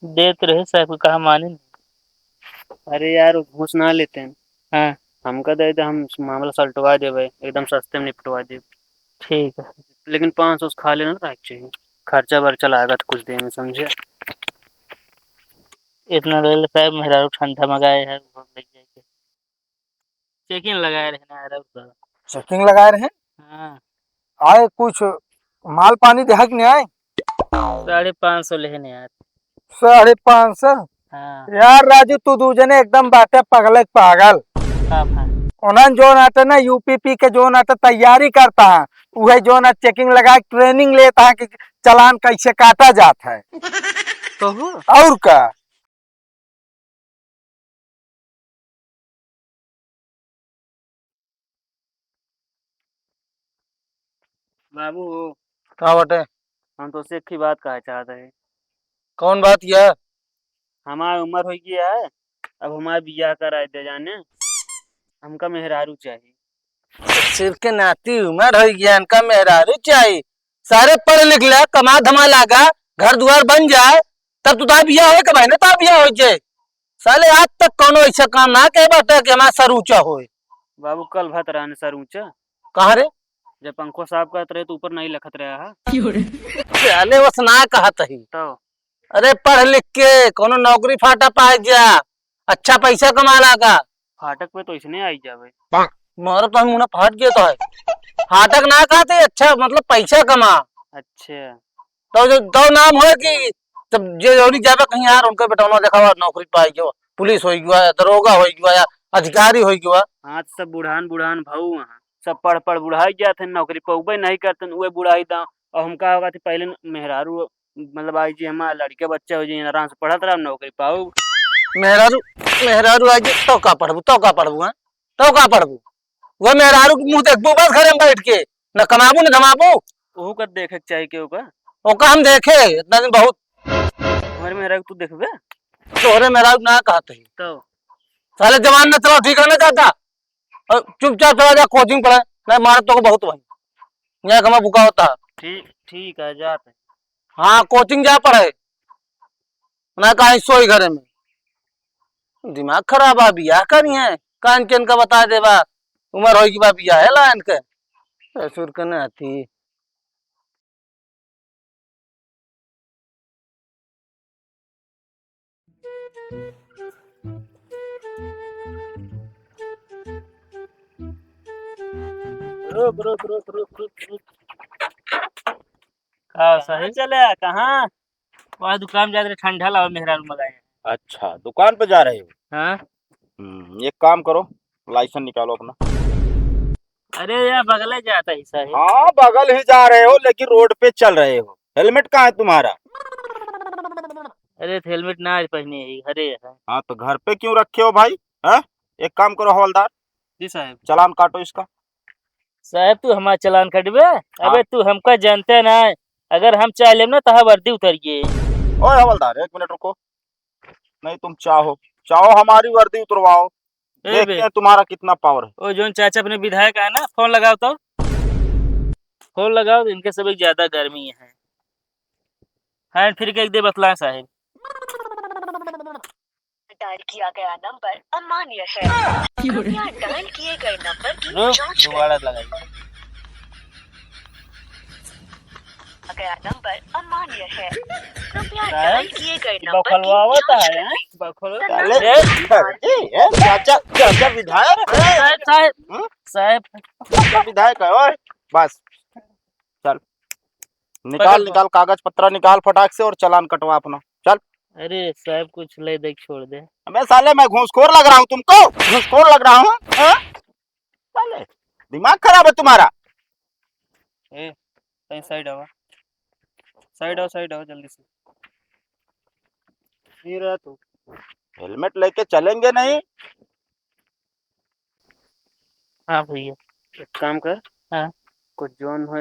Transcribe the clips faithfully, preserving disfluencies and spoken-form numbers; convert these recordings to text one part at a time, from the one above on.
देत रहे साहब के, कहा माने न। अरे यार, वो घूस ना लेते हैं। हाँ। हमका दे दे, हम मामला सलटवा देबे, एकदम सस्ते में निपटवा देब। ठीक है। लेकिन पाँच सौ खा लेना रहे चाहिए, खर्चा बर्चा लागत कुछ देर में, समझे? इतना ले ले साहब, मेहरारू ठंडा मंगाए है, वो ले जाके। Checking लगाए रहे ना यार, अब तो। Checking लगाए रहे? हाँ। आए कुछ माल पानी देहा कि नहीं आए? साढ़े पाँच सौ लेहे नहीं यार। साढ़े पाँच सौ? हाँ। यार राजू, तू दू जने एकदम बाटे पगले के पागल। का भाई? उन्हन जोन आटे ना, U P P के जोन आटे तैयारी करता है, उहे जोन आज checking लगा के training लेता है कि चालान कैसे काटा जाता है। कहो। और का? बाबू हो। का बाटे? हम तोसे एक ही बात कहे चाहत है। कौन बात यह? हमार उम्र हो गई है, अब हमार बियाह कराए दे जाने, हमका मेहरारू चाहिए। सिर के नाती उम्र हो गया, इनका मेहरारू चाहिए। सारे पढ़ लिख ले, कमा धमा लागा, घर दुआर बन जाए, तब तो ता बियाह होए के बहने ता बियाह हो जाए। साले आज तक कौनो ऐसा काम ना कहे बाटे कि हमारा सर ऊंचा होए। बाबू, कल भत रहने सर ऊंचा। कहाँ रे? जब पंखो साफ करत रहे तो ऊपर नहीं लखत रहा है। साले बस ना कहत ही। तो? अरे पढ़ लिख के कौनो नौकरी फाटा पाए जा, अच्छा पैसा कमा लागा। फाटक पे तो इसने आई जावे। मारो तो हम मुना फाट गया तो है। फाटक ना कहते, अच्छा मतलब पैसा कमा। अच्छा। तो जो दो नाम हो कि जब जे जौनी जावे कहीं यार, उनका बेटौना देखावा, नौकरी पाई गयो, पुलिस होई गयो, दरोगा होई गयो या अधिकारी होई गयो। हाँ, तो सब बुढ़ान बुढ़ान भाऊ वहाँ, सब पढ़ पढ़ बुढ़ाई जात हैं, नौकरी पौबे नहीं करते, उहे बुढ़ाई दाव। और हम का होगा थी पहले न-, मेहरारू, मतलब आई जी हमारा लड़के बच्चा हो जाए, आराम से पढ़त रहा, नौकरी पाऊ। मेहरारू, मेहरारू आई जी, तो का पढ़बू, तो का पढ़बू, हाँ? तो का पढ़बू? वो मेहरारू के मुंह देखबू बस घरे में बैठ के, न कमाबू न धमाबू। ओहू का देखे के चाही के ओका। ओका हम देखे, इतना दिन बहुत। हमारे मेहरारू के तू देखबे? तोहरे मेहरारू ना कहत ही। तो? साले जवान न चलाओ, ठीक है ना दादा? और चुपचाप चला जा कोचिंग पढ़े, नहीं मार तो बहुत भाई। यहाँ कमा बुका होता है। ठीक, ठीक है, जाते। हाँ, कोचिंग जा पढ़े। ना कहीं सोई घरे में। दिमाग खराब है, बियाह करी है, कान के इनका बता देबा, उम्र होई कि बा बियाह है ला इनके। ससुर के नाती। रुक, रुक, रुक, रुक, रुक, रुक। का कहाँ साहिब? चले, कहाँ? वह दुकान जात रहे, ठंडा लावा मेहरारू मंगाए। अच्छा, दुकान पे जा रहे हो? हाँ। हम्म, एक काम करो, लाइसेंस निकालो अपना। अरे, या बगले जात ही साहिब। हाँ, बगल ही जा रहे हो, लेकिन रोड पे चल रहे हो। हेलमेट कहाँ है तुम्हारा? अरे, तो हेलमेट ना आज पहने ही, घरे है। हाँ, तो घर पे क्यों रखे हो भाई? हाँ, एक काम करो हवलदार। जी साहब। चालान काटो इसका। साहब, तू हमार चालान कटबे? हाँ। अबे, तू हमका जानते ना है। अगर हम चाह लेम ना, तो वर्दी उतर गए। ओए हवलदार, एक मिनट रुको। नहीं, तुम चाहो, चाहो हमारी वर्दी उतरवाओ। ए बे। देखते हैं तुम्हारा कितना पावर है। ओ, जोन चाचा अपने विधायक है ना, फोन लगाओ तो। फोन लगाओ तो, इनके सब एक ज्यादा गर्मी है। हैंड फ्री के एक दे बतला साहेब। डायल किया गया नंबर अमान्य है। कृपया डायल किए गए नंबर की लो, जांच करें। दोबारा लगाइए। गया नंबर अमान्य है। कृपया साहब, डायल किए गए नंबर की बखलवावत जांच है, करें। बखलवा-, साले, ए, ए, ए, चाचा, चाचा विधायक है। साहब, साहब, हम्म? साहब। चाचा विधायक है, ओए, बस, चल, निकाल, पकड़, निकाल, कागज पत्रा निकाल फटाक से और चालान कटवा अपना, चल। अरे साहब, कुछ ले दे, छोड़ दे। अबे साले, मैं घूसखोर लग रहा हूँ तुमको? घूसखोर लग रहा हूँ, हाँ? साले, दिमाग खराब है तुम्हारा। ए, कहीं साइड आवा। साइड आओ, साइड आओ जल्दी से। ये रहा तू। हेलमेट लेके चलेंगे नहीं। हाँ भैया। एक काम कर। हाँ। कुछ जोन हो,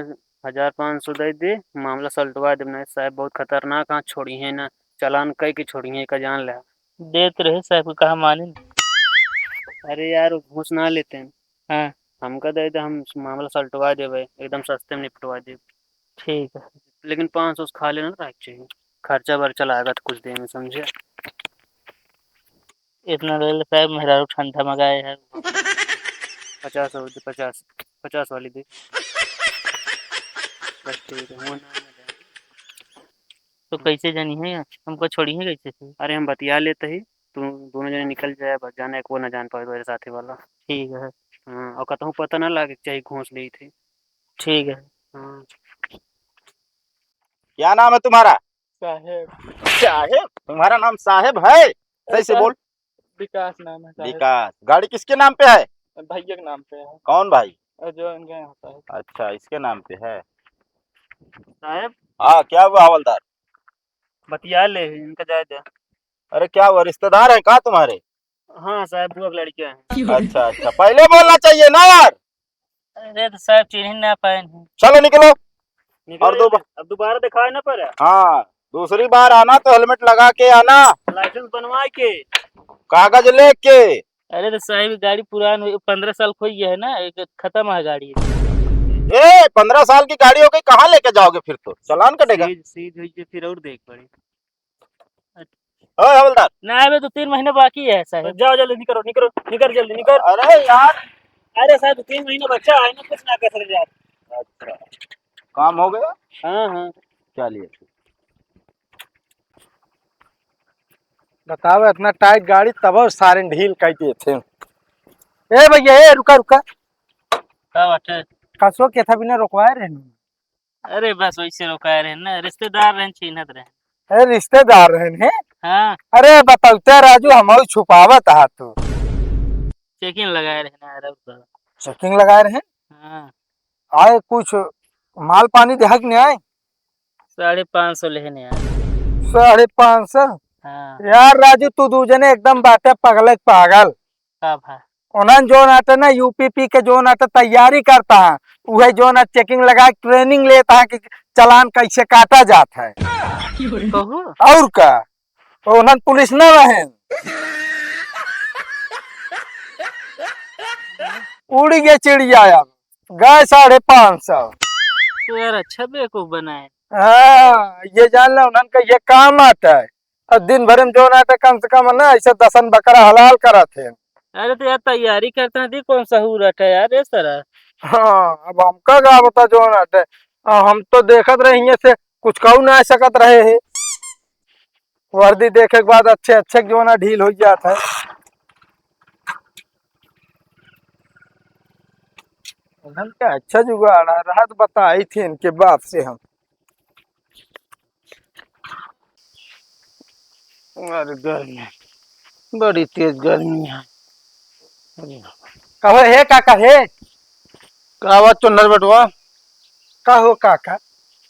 हजार पाँच सौ दे दे, मामला सलटवा दे। नहीं साहब, बहुत खतरनाक, हाँ, छोड़ी है ना, चालान कई के छोड़ी है, का जान ले। देत रहे साहब के, कहा माने न। अरे यार, वो घूस ना लेते हैं। हाँ। हमका दे दे, हम मामला सलटवा देबे, एकदम सस्ते में निपटवा देब। ठीक है। लेकिन पाँच सौ खा लेना रहे चाहिए। खर्चा बर्चा लागत कुछ देर में, समझे? इतना ले ले साहब, मेहरारू ठंडा मंगाए है। पचास हो, पचास, पचास वाली दे। बस ठीक है, हुआ ना, ना जाए। तो कैसे जानी है, हमको छोड़ी है कैसे से? अरे हम बतिया लेते ही, तू दोनों जने निकल जाए, बस जाने को ना जान पावे मेरे साथी वाला। ठीक है। हाँ, और कतहूँ पता ना लागे, चाहे घूस ली थी। ठीक है। हाँ। क्या नाम है तुम्हारा? साहेब। साहेब? तुम्हारा नाम साहेब है? सही से साहेब, बोल। विकास नाम है साहेब। विकास। गाड़ी किसके नाम पे है? भैया के नाम पे है। कौन भाई? अ, जो इनके यहाँ होता है। अच्छा, इसके नाम पे है। साहेब। हाँ, क्या हुआ हवलदार? बतिया ले, इनका जाए दे। अरे क्या हुआ, रिश्तेदार है का तुम्हारे? हाँ साहेब, बुआ के लड़के हैं। अच्छा, अच्छा, पहले बोलना चाहिए ना यार। अरे तो साहेब, चिन्ह ना पाए हैं। चलो निकलो। निकलो और दो जल्दी, बा- अब दोबारा दिखाए ना पड़े। हाँ, दूसरी बार आना तो हेलमेट लगा के आना। लाइसेंस बनवा के। कागज लेके। अरे तो साहेब, गाड़ी पुरान हुई, पन्द्रह साल खोई गया है ना, एक खत्म है गाड़ी। ए, पन्द्रह साल की गाड़ी हो गई, कहाँ लेके जाओगे फिर तो? चालान कटेगा। सीज, सीज हुई है, फिर और देख पड़े। ओ हवलदार। ना, अबे दो तीन महीना बाकी है साहेब। जाओ जल्दी निकलो, निकलो, निकल जल्दी निकल। अरे यार। अरे साहेब, दो तीन महीना बच्चा है ना, कुछ ना कर सकते यार। अच्छा, काम हो गया? हाँ, हाँ। चलिए। बताओ, इतना टाइट गाड़ी तब सारे ढील कर दिए थे। ए भैया, ए रुका, रुका। का बात है? कसो के था बिना रोकवाए रहे नहीं। अरे बस वैसे रोकाए रहे ना, रिश्तेदार रहन, चिन्हत रहे। अरे रिश्तेदार रहन है? हाँ। अरे बतौते राजू, हम छुपावत हा तू। चेकिंग लगाए रहे ना, अरे बा- चेकिंग लगाए रहे? हाँ। आए कुछ माल पानी देहा कि नहीं आए? साढ़े पाँच सौ लेहने आए। साढ़े पाँच सौ? हाँ। यार राजू, तू दू जने एकदम बाटे पगले के पागल। का भा? उन्हन जोन आटे ना, यूपीपी के जोन आटे तैयारी करता है, उहे जोन आटे चेकिंग लगा के ट्रेनिंग लेता है कि चालान कैसे काटा जाता है। कहू? और का? तो उन्हन पुलिस ना रहे, उड़ी गए चिड़िया, अब गए साढ़े पाँच सौ। तो यार अच्छा बेवकूफ बनाए। हाँ, ये जान लो, उन्हन का ये काम आता है। अब दिन भर में जोन आटे कम से कम ना ऐसे दसन बकरा हलाल करत है। अरे तो यार तैयारी करते हैं, दी कौन सहूर आटे यार, ये सारा। हाँ, अब हमका का बता जोन आटे, आ, हम तो देखत रहे हियां से कुछ कहू ना सकत रहे है। वर्दी देखे के बाद अच्छे अच्छे जोन आ ढील हो जात है। उन्हन का अच्छा जुगाड़ आ रहा तो बताई थी इनके बाप से हम। अरे गर्मी, बड़ी तेज गर्मी है। कहो हे काका हे। का बात चुन्नर बेटवा? का हो काका,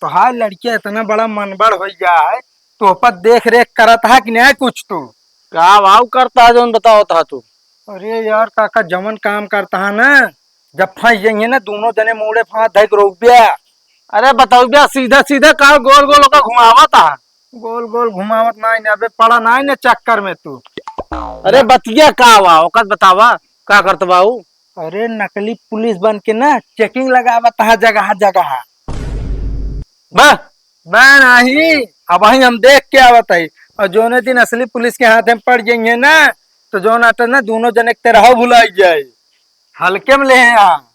तोहार लड़किया इतना बड़ा मनबड़ हो गया है, तो पर देख रेख करत है कि नहीं कुछ तू? का भाव करता है जोन बतावत है तू? अरे यार काका, जवन काम करता है ना, जब फंस जाइए ना दोनों जने मुड़े फांस धइक रोक दिया। अरे बतौबिया सीधा सीधा का गोल गोल ओका घुमावत है? गोल गोल घुमावत नाई ना, अबे पड़ा नाई ना चक्कर में तू। अरे बतिया का बा, ओकर बतावा, का करत बा ऊ? अरे नकली पुलिस बन के ना चेकिंग लगावत है जगह जगह। बा, बा नहीं, अबहीं हम देख के आवत है। और जोने दिन असली पुलिस के हाथ में पड़ जाइए ना, तो जोन आटे ना दोनों जने के तेरह भुलाई जाए। हल्के में ले हैं यहाँ।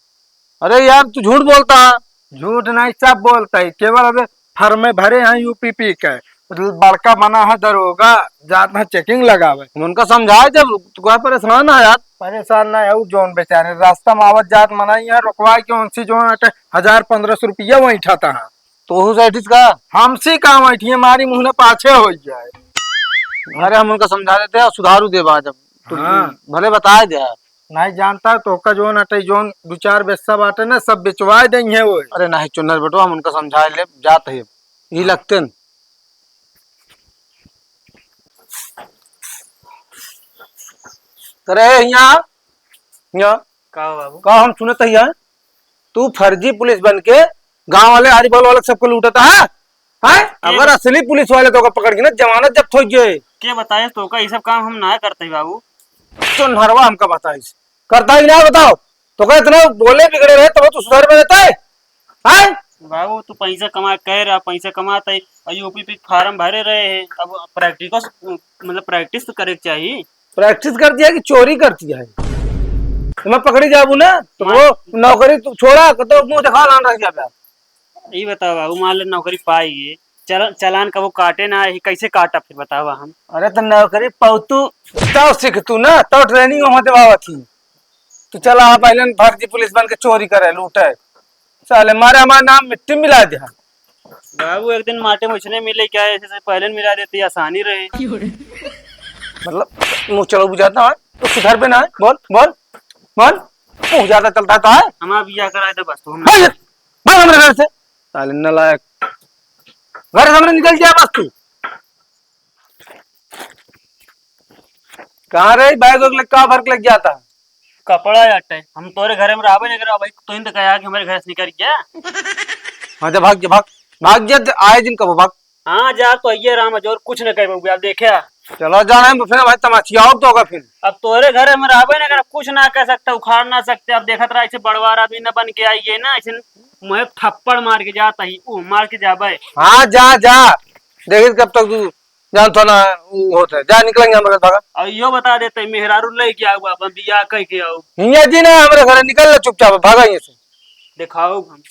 अरे यार, तू झूठ बोलता है। झूठ नहीं, सब बोलता है, केवल अबे फर्मे भरे हैं यूपीपी के, बड़का बना है दरोगा, जात है चेकिंग लगावे। उनका समझाए जब, तू काहे परेशान है यार? परेशान ना है, उ जोन बेचारे रास्ता में आवत जात मनाई है, रुकवाए के उनसे जोन आटे हजार पन्द्रह सौ रुपया वहीं ठाता है। तो वहू से ऐठिस का? हमसे का वहीं ठिए, मारी मुँह ने पाछे हो जाए। अरे हम उनका समझा देते हैं, सुधारू देबा जब। तू हाँ। भले बताए दे। नहीं जानता तो का जोन अटे, जोन दो चार बेस्सा बाटे ना, सब बेचवाए देंगे वो। अरे नहीं चुन्नर बेटवा, हम उनका समझाए ले, जात है। यही लगते न। अरे यहाँ, यहाँ। का हो बाबू? का हम सुनत है यहाँ? तू फर्जी पुलिस बन के गांव वाले, आरी बगल वाले सबको लूटता है, हैं? के अगर बत- असली पुलिस वाले तो ओका पकड़ के ना जमानत जब्त हो जाए। के बताए तो का, ये सब काम हम ना करते ही बाबू। तो नरवा हमका बताइस, करता ही ना बताओ, तो का इतना बोले बिगड़े रहे तब तो सुधार में रहता है, हैं? बाबू, तू पैसा कमा, कह रहा, पैसा कमाता है, और यूपी पे फार्म भरे रहे हैं। अब प्रैक्टिकल, मतलब, प्रैक्टिस तो करे के चाहिए। प्रैक्टिस करती है कि चोरी करती है? तो मैं पकड़ी जाबू ना, तो वो नौकरी तू छोड़ा, तो मुंह दिखा लान रह जाबे। ई बताओ बाबू, मान ले नौकरी पाई गए, चल-, चालान कबो काटे ना है, कैसे काटा फिर बतावा हम? अरे तो नौकरी पौतू, तब सीख तू ना, तब ट्रेनिंग वहाँ देवावत ही। तू चला, आप पहले भाग जी, पुलिस बन के चोरी करे, लूटे। साले मारे हमारा नाम मिट्टी में मिला दे। बाबू, एक दिन माटे में उसने मिले क्या है, ऐसे पहले मिला देती, आसानी रहे। मतलब, मुंह चलो बुझाता है, तो घर पे ना है, बोल, बोल, बोल, मुंह ज्यादा चलता तो है। हमारा बियाह कराए दे बस, तू हम भाग, भाग हमारे घर से, साले नालायक, घर से हमने निकल गया बस तू। कहाँ रे बैग वैग लग, का भर के लग जाता? कपड़ा अटे, हम तोरे घर में रहबे नहीं करब, भाई तू ही तो कहा कि हमारे घर से निकल गया। हाँ, जा भाग जा, भाग, भाग जा, आए दिन कब भाग। हाँ, जा तो ये राम, और कुछ न कहे बबुआ, अब देखे। चलो जाना है, फिर भाई तमाचिया आओ तो होगा फिर। अब तोरे घर में रहबे नहीं करब, कुछ ना कह सकते, उखाड़ ना सकते। अब देखत रहा, ऐसे बड़वार आदमी न बन के आई है ना, ऐसे मुँह थप्पड़ मार के जाता ही, ऊ मार के जाबे। हाँ, जा, जा, देखित कब तक तू जान तो ना ऊ होत है। जा, निकलेंगे हमारे, भागा। और यो बता देते, मेहरारू लेके आओ, अपन बियाह कह के आओ। हिया जी ना, हमारे घर निकल ले चुपचाप, भागा यहाँ से। दिखाओ हम।